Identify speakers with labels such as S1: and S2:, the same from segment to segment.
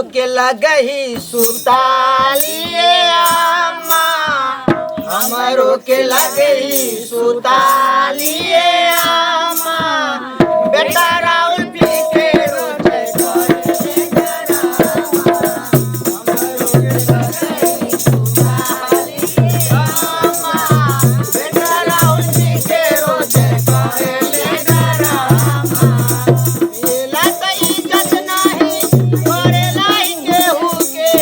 S1: हमरो के लगही सुतालिए अम्मा, हमरो के लगही सुतालिए अम्मा। बेटा राहुल पी के रोज करे डरामा, हमरो के लगही सुतालिए अम्मा। बेटा राहुल पी के रोज करे डरामा। एला त इज्जत नाही करेला ही केहू के,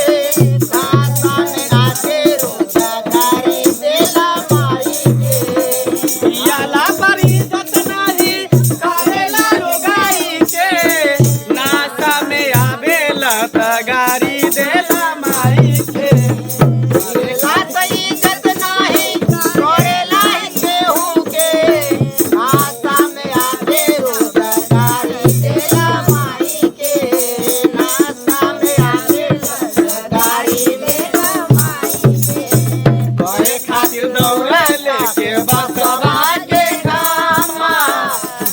S1: सासा में आके रोजा गारी देला माई के।
S2: पियाला पर इज्जत नाही करेला रोगाई के, नासा में आवेला त गारी देला माई के।
S1: एला त इज्जत नाही करेला ही केहू के, नासा में आके रोजा गारी देला माई के। नासा में आके रोजा गारी देला माई के।
S2: करे खातिर दौड़े लेके बसवा के खामा,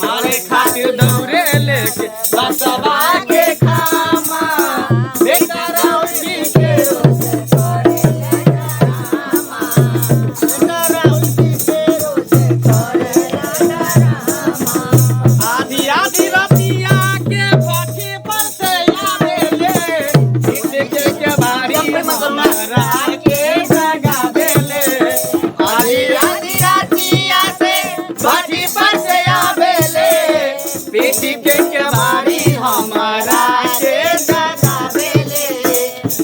S2: मारे खातिर दौड़े लेके बसवा के खामा। बेटा राउर के रोज आधी आधी रतिया के भट्ठी पर से आवेले, पीट के भारी हमरा के जगावेले। आधी
S1: आधी रातिया से
S2: भट्ठी पर से आवेले, पीट के भारी हमरा के
S1: जगावेले,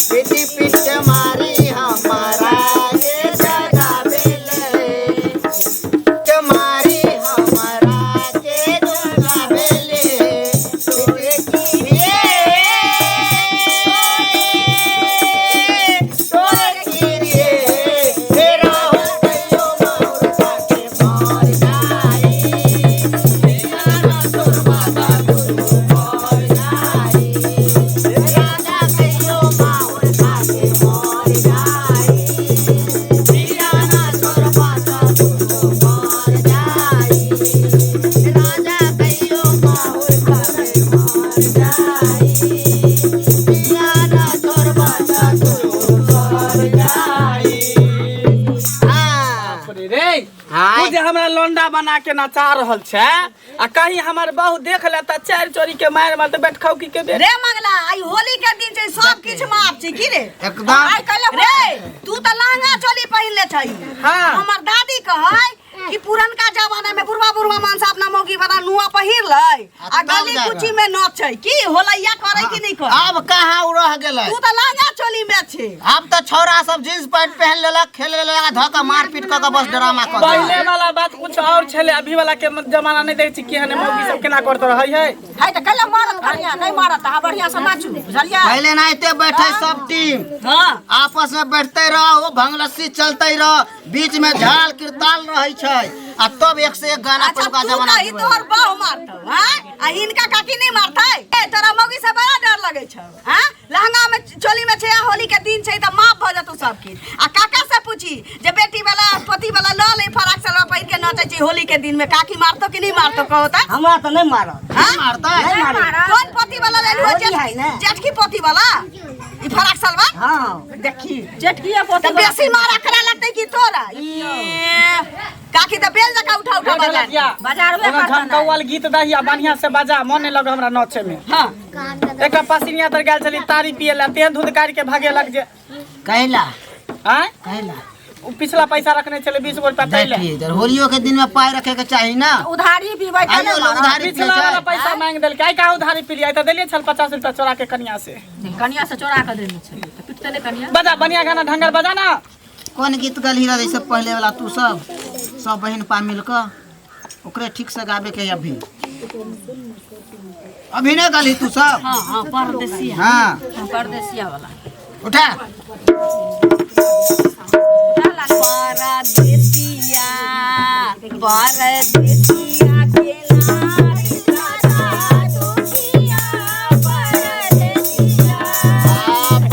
S1: पीटी पीट के मारी हमारा के जगावेले, के मारी हमारा के जगावेले। पीटी की तोर गिरिए हे राहुल कहियो माउर खाके मर जाई, पियाना तोर बाबा गुरु मर जाई, राजा कहियो माउर खाके मर जाई, पियाना तोर बाबा गुरु मर जाई, राजा कहियो माउर खाके मर जाई, पियाना तोर बाबा गुरु मर जाई। हाँ
S2: रे तू जे हमरा लौंडा बना के नचा रहल छै आ कहीं हमर बहू देख ले त चारि चोरी के मार मारते बैठ खाऊ की के बे।
S3: रे मंगला, आई होली के दिन छै, सब किछ माफ छै की रे?
S1: एकदम।
S3: आइ काल्हि रे तू त लहंगा चोली पहिनले छै।
S2: हाँ।
S3: हमर दादी कहै कि पुरनका जमाना में बुढ़वा बुढ़वा मानसा अपना मौगी वाला नुआ पहिर लै आ
S1: तब
S3: गली
S1: जाकर।
S3: कुची में नचै की होलैया करै कि नहीं करै?
S1: अब कहाँ उ रह गेलै?
S3: तू त लहंगा चोली में छै।
S1: अब त छौरा सब जींस पैंट पहन लेलक, खेल लेलक, धऽ के मारपीट कऽ के बस ड्रामा कऽ देलक।
S2: पहले वाला बात कुछ और छले, अभी वाला के जमाना नहीं देखै छी केहन मौगी सब केना करत रहै है।
S3: है त कैला मारत बढ़िया नहीं मारत, अहाँ बढ़िया से नाचू बुझलियै?
S1: पहले नाइते बैठे सब टीम
S3: हां
S1: आपस में बैठते रहो, भंगलस्सी चलते रहो, बीच में झाल किरताल रहे छै आ तब एक से एक गाना
S3: अच्छा
S1: पहिलुका
S3: तू
S1: जमाना
S3: कही तोहर बाह मारतौ हैं आ हिनका काकी नहीं मारतै? ए तोरा मौगी से बड़ा डर लगै छौ हैं? लहंगा में चोली में छै आ होली के दिन छै त माफ भ जतौ सब किछ। आ काका से पूछी जे बेटी वाला पोती वाला ल ले फराक सलवार पहिन के नचै छै होली के दिन में, काकी मारतौ कि नहीं मारतौ कहो त?
S4: हमरा त नहीं मारत।
S3: हैं?
S1: मारतै?
S4: नहीं मारत।
S3: कोन पोती वाला लेलु?
S4: होली है ने।
S3: जेठकी पोती वाला ई फराक सलवार?
S4: हाँ
S3: देखी
S4: जेठकी पोती
S3: त बेसी मारा करा लगतै कि तोरा? ए, काकी त बेल जका उठा उठा बाजार
S4: बाजार में
S2: ओना झमकौअल गीत दही आ बढ़िया से बजा, मन नहीं लगे हमरा नचे में।
S3: हाँ
S2: एकटा पसिनिया तर गेल छली तारी पिए ला, तेहन धुधकारी के भागे लग जे।
S1: कैला
S2: आँय?
S1: कैला
S2: उ पिछला पैसा रखने छले 20 गो रुपया तैले।
S1: देखिए इधर होलियो के दिन में पाई रखे के चाही ना।
S4: उधारी पीबै त
S1: आइयो
S4: नहीं
S1: लोग
S4: मारत।
S1: उधारी
S2: पिछला
S1: पिए
S2: वाला
S1: छै।
S2: पैसा मांग देलकै, आइ कहाँ उधारी पिलियै? आइ त देलियै छल 50 रुपया चोरा के कनिया से।
S4: कनिया से चोरा के देने छलियै त पिटते नहीं कनिया।
S2: बजा बढ़िया गाना ढंगर बजा ना।
S1: कोन गीत गलही रहे सब पहले वाला? तू सब सब बहिन पा मिल के ओकरे ठीक से गाबे के अभी अभी नहीं गलही तू सब।
S4: हाँ हाँ परदेसिया।
S1: हाँ
S4: परदेसिया वाला
S1: उठा।
S3: परदेसिया परदेसिया के नारी सदा दुखिया परदेसिया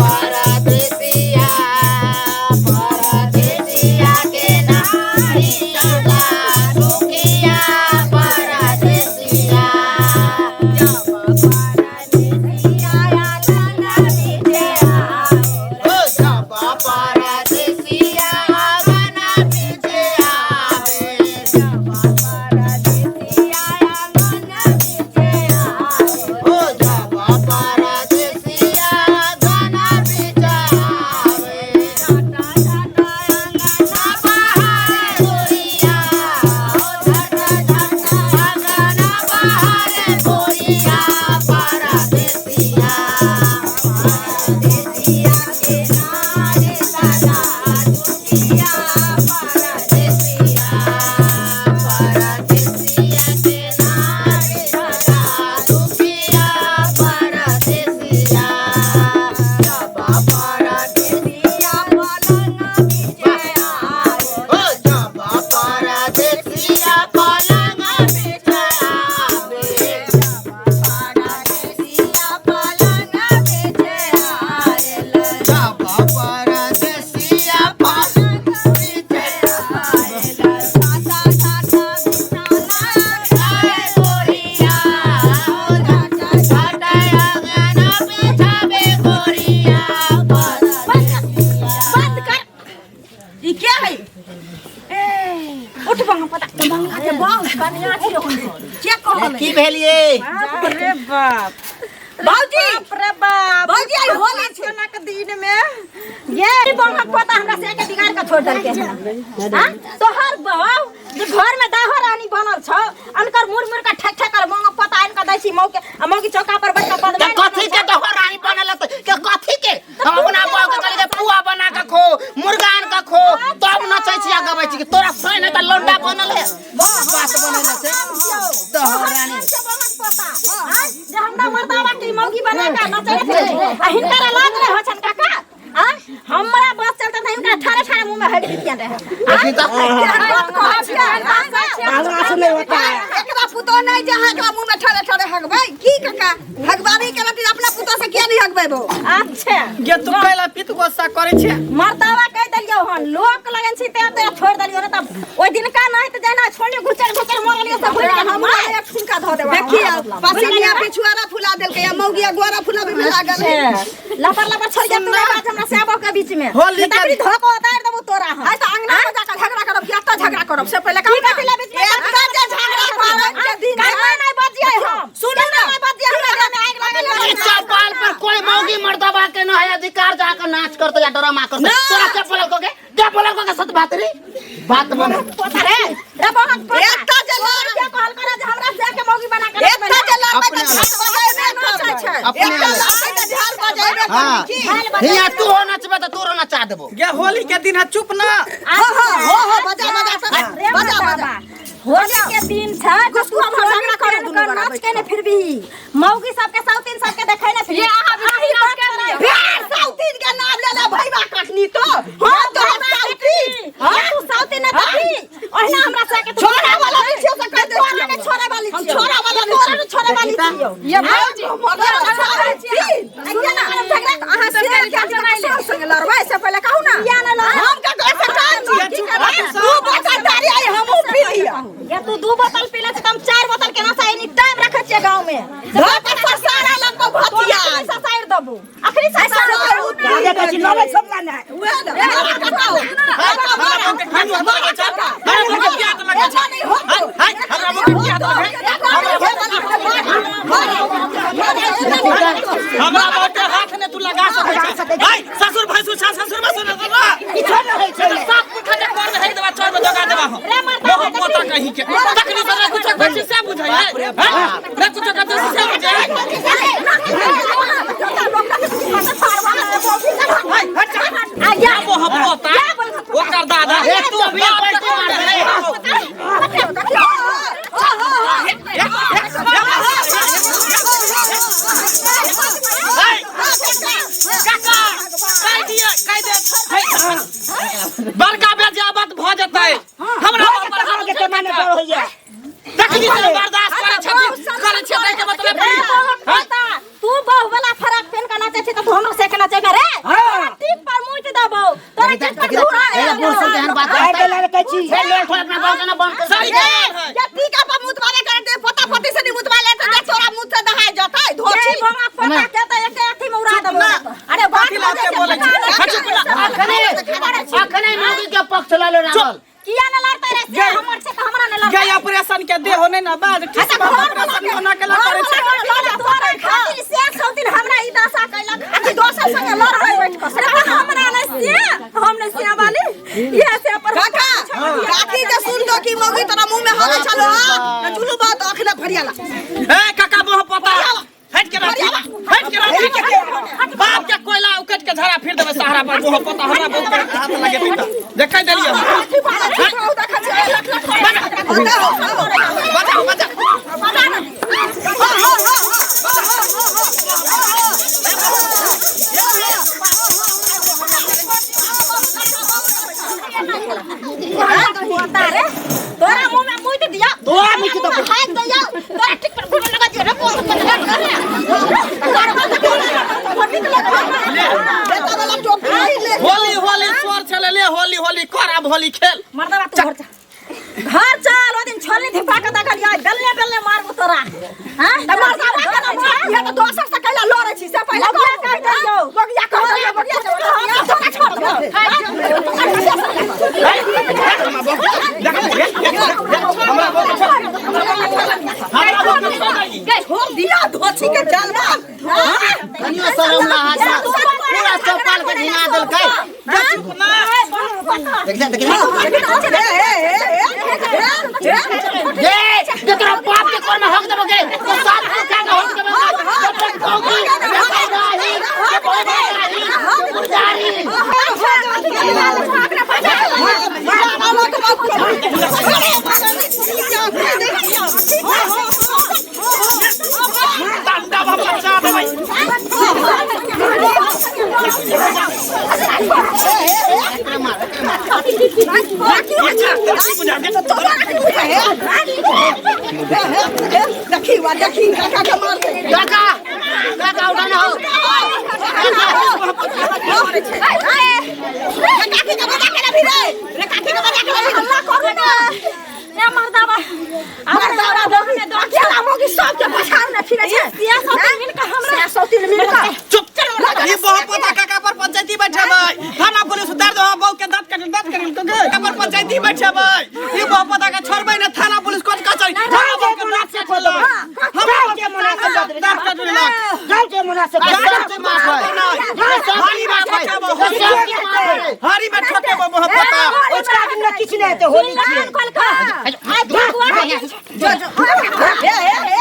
S1: परदेसिया परदेसिया के नारी सदा दुखिया परदेसिया।
S3: जब परदेसिया आला अहाँके बाउ
S4: कनिया छियै हुनकर
S3: के कहल
S1: की भेलिए
S5: बाप रे बाप
S3: बाबूजी
S5: बाप रे बाप
S3: बाबूजी आई होली छै
S5: सोना के दिन में
S4: ये बहक पोता हमरा से के बिगाड़ के छोड़ देलके हन हां तोहर बहू जे घर में दाहो रानी बनल छौ अनकर मुड़ मुड़ के ठक ठक कर मोंग पोता आन के दै छी मौ के आ मौगी चौका पर बैठ के
S1: त
S4: पदमे
S1: कथी के दहो रानी बनल त के कथी के हम अपना बहू के कहली के पुआ बना के खो मुर्गा आन के खो तब नचै छी आ गबै छी कि तोरा सोय नहीं त लौंडा बनल है बात बनल से दहो रानी
S4: जे हमरा मर्दावा के मौगी बना के नचै छै आ हिनकर लाज रहे हो छन काका आ हमरा बस चलते त हिनका ठारे ठारे मुंह में हट दितियन रहे
S1: देखी त
S3: एकरा पुतोह नहीं जे अहाँ एकरा मुंह में ठड़े ठड़े हगबै की काका हगबाबी के रति अपना पुतोह से किया नहीं हगबै बो
S4: अच्छा
S2: गे तू कैला पित गुस्सा करै छै
S4: मर्दावा कह देलियौ हन लोक लगन छी ते ते छोड़ देलियौ ने तब ओइ दिनका नहीं त जेना छोड़ने घुचर घुचर मरलियौ सब भूलि गेल
S3: हमरा एक ठुनका धऽ देबा देखिए पसिनिया पिछुआरा फुला देलकै आ मौगिया गोरा फुलाबै में लागल है
S4: लपर लपर छोड़ के तू बात हमरा से आबो के बीच में
S2: होली के-
S4: तकरी धोको उतार देबो तोरा हम
S3: आइ तऽ अंगना में जाकर झगड़ा करब कि एतऽ झगड़ा करब से पहिले कहू
S4: की कथी ला बीच में
S3: एतऽ जे झगड़ा करब के दिन
S4: कहियो नहीं बजियै हम
S3: सुनू ना
S4: नहीं बजियै हमरा घर में आगि लागल
S1: ई चौपाल पर कोई मौगी मर्दबा के न है अधिकार जाके नाच करते या ड्रामा करते तोरा के बोलल को के के बोलल को के सत बात रे बात बन
S4: पोता रे रे बहन पोता
S3: एतऽ जे लड़
S4: के कहल करे जे हमरा से के मौगी बना के
S3: एतऽ जे लड़बै तऽ
S1: अपने
S3: झाल बजेबे करबै
S1: अपने
S3: एतऽ लड़बै तऽ झाल बजेबे
S1: हां
S3: करबै की
S1: हिया तू हो नचबे त तोरो नचा देबो
S2: गे होली के दिन है चुप ना
S3: हो हो हो हो बजा बजा सब
S4: रे
S3: बजा बजा
S4: होली के दिन छै
S3: तू हम झगड़ा करू दुनू
S4: कर
S3: गोरा
S4: नाच
S3: बैठ
S4: के ने फिर भी मौगी सबके साउतीन सबके देखै ने फिर
S5: ये अहाँ भी
S4: आही
S5: नाच
S4: बात
S5: के
S4: करै।
S3: फिर साउथीन के नाम ले ले भैया कटनी तो हम तो साउथीन
S4: हां तू साउतीन ने देखी ओहिना हमरा से के तू
S3: छोड़ा वाला नहीं छियो से कह दे
S4: तोरा ने छोड़े वाली
S3: हम
S4: छियौ।
S3: छोड़ा वाला नहीं
S4: तोरा ने छोड़े वाली छियौ
S3: ये भौजी सुनिए ना अहाँ शेर के आदमी संग लड़बै से पहिले कहू ना
S4: किया ना लड़बै?
S3: हम का ऐसे काम छी की करबै दू बोतल तारी आई हमहूँ पी लिअ
S4: या तू दू बोतल पी ले छै त हम चार बोतल केना से एनी टाइम रखै छियै गाँव में
S3: धऽ के ससारा लगबो भथिया
S4: ससारि देबू अखनी ससारि देबू
S3: उहे ना मारा कटाओ मारा कटाओ ऐसा नहीं हो
S2: हमरा बाप के हाथ ने तू लगा सकै छै हाय ससुर भैंसुर छा ससुर भैंसुर ना
S1: किछो न होइ छै
S2: साफ पुठा के कर में हेक देबा चोर में दगा देबा हम
S4: रे मर्दा
S2: मोह पोता कहीं के तकनी से कुछ कथी से बुझै है हैं? रे कुछ कथी से बुझै है
S4: आ या
S2: मोह पोता ओकर दादा
S1: ए तू अभी पलटी मार दे
S2: काका कह दिया कह दे हे, बड़का बेजाबत भ जेतै हमरा बाप पर हाथ
S6: के माने पर होइया
S2: तकनी से बर्दाश्त करै छथिन करै छियै के मतलब
S4: रे
S2: की?
S4: बहन पोता तू बहु वाला फराक पहन के नाचै छै त तू हमरो से के नाचेबे रे तोरा टीप पर मुइत देबौ तोरा टीप पर धूरा
S1: ए बूढ़ सब एहन बात
S6: आइ के लड़के छी
S1: हे लोल ठो अपना बहू के ना बंद कर
S2: सही गलत है
S3: या टीका पर मुतवावे करे दे पोता पोती से नहीं मुतवा ले तो जे तोरा मुंह से दहाय जतै
S4: ये
S3: धोछी
S4: बहन पोता के त एके अथी में उड़ा देबौ अरे बात
S2: कथी लाके बोलै छै? हट चुप ना।
S1: अखने अखने मौगी के पक्ष ल ले रावल
S4: किया न लड़तै रे से हमर छै त हमरा न लड़तै
S2: गई ऑपरेशन के देह नहीं ना बाद ठीक
S4: अच्छा
S2: बा
S4: घर
S2: ऑपरेशन होना के ला करे छै
S4: तोरा खातिर से सौतिन हमरा ई दशा कैलक
S3: अथी दोसर संगे लड़बै बैठ कऽ
S4: अरे बा हमरा नै से हम नै से वाली ये से पर
S3: काका काकी जे सुन दो कि मौगी तोरा मुंह में हवे छलो हां चुलू बात अखने फरियाला
S2: ए काका मोह पोता हट के रख हट के रख बाप के कोयला उकट के झड़ा फिर देबे सहारा पर मोह पोता हमरा बहुत के हाथ लगे पीता देखै देलियै बचाओ बचाओ
S4: पोता रे तोरा मुंह में मुइत दिया
S1: तोरा मुइत देबो।
S4: हाथ दिया तोरा ठीक पर घुमे लगा दिया रे पोता रे
S3: बेटा वाला टोपी नहीं ले
S2: होली होली स्वर छले ले होली होली कर अब होली खेल
S4: मर्दवा तू घर चल घर चल ओ दिन छोलनी धिपा के देखलियै बेलने बेलने मारबो तोरा हां
S3: त मर्दावा के ना मार ये तो दोसर से कैला लड़ै छी से पहिले
S4: मौगिया कहि दियौ।
S3: मौगिया कहि दियौ मौगिया तोरा छोड़ दे
S2: हमरा
S3: छी के जलवा
S1: कनियो शरम लाज ना पूरा चौपाल के ढिना देलकै। देख जा, देख जा। ये जे तोरा बाप के कोर में हक देबो गे तो सात को का के हक देबो अपन कौकी रे नाही के बोलबे नाही मुर्दारी।
S2: डंडा बच्चा देबै।
S3: देखी वा देखी काका के मार दे।
S1: काका, काका उठा ना हो।
S3: काकी के बजा के रखी रे रे, काकी के बजा के रखी।
S4: हल्ला करू ना ए मर्दाबा,
S3: मर्दाबा अकेला मोगी सबके पछाड़ न फिरे छै।
S4: सिया सौतीन मिल के हमरा
S3: सौतीन मिल के।
S2: चुप। ई बहु पता काका पर पंचायती बैठेबै, थाना पुलिस उतार दो बहु के दांत काटल, दांत काटल के काका पर पंचायती बैठेबै। ई बहु पता के छोड़बै ना, थाना पुलिस कोर्ट कचहरी थाना बहु के दांत काटल, हमरा के मुनासिब दांत काटल।
S1: गाँव के मुनासिब सबके माफ है,
S2: हरी में ठोकेबो, हरी में ठोकेबो बहु पता।
S6: ओचका दिन में किछु नहि हेतै, होली छियै।
S3: ए ए ए।